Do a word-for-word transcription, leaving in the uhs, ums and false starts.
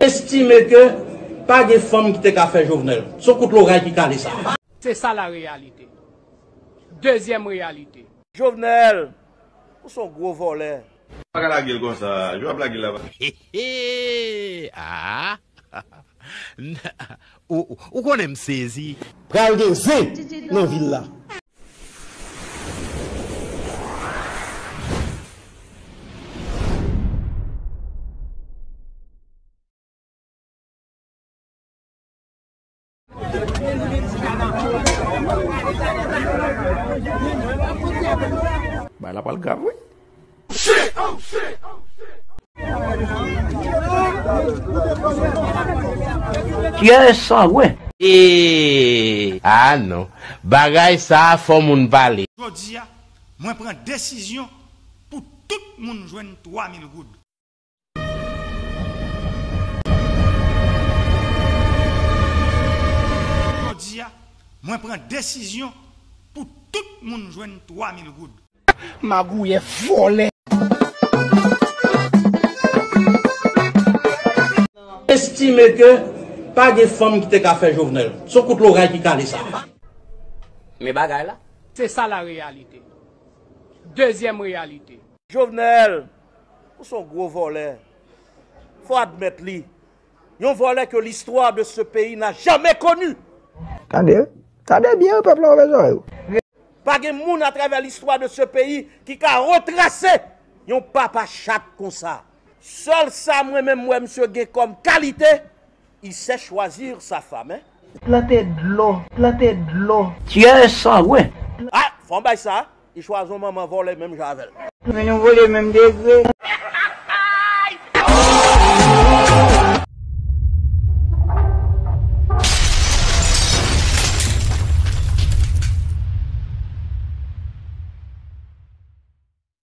Estime ke pa gen fanm ki te ka fè Jovenel. Se yon kout loray ki kale sa. Se sa la reyalite. Dezyèm reyalite. Jovenel, ou se yon gwo vòlè. Pa ka lage l konsa. Jan w ap lage l la pa. Ah. Ou, ou konnen m sezi. Pral gen zen nan vil la. Bagay la pral grav, wi. Tyè sangwen. E, ah non. Bagay sa a fò moun pale. Jodi a, mwen pran desizyon pou tout moun jwenn twa mil goud. Jodi a, mwen pran desizyon pou tout moun jwenn twa mil goud. Magouyè, vòlè. Estime ke pa gen fanm ki te ka fè Jovenel. Se yon kout loray ki kale sa. Men bagay la. Se sa la reyalite. Dezyèm reyalite. Jovenel, ou se yon gwo vòlè. Fò admèt li. Yon vòlè ke l'histoire de ce pays n'a jamais connu. Tande, tande byen, pèp la, ouvè zòrèy ou. Pa gen moun atravè l'histoire de ce pays ki ka retrase yon papa chat konsa. Sèl sa mwen menm m wè misye gen kòm kalite, il sait choisir sa femme, hein. Plante dlo, plante dlo. Tyè sangwen. Ah, fò m bay sa. Li chwazi yon manman vòlè menm jan avè l. Men nou vole menm degre.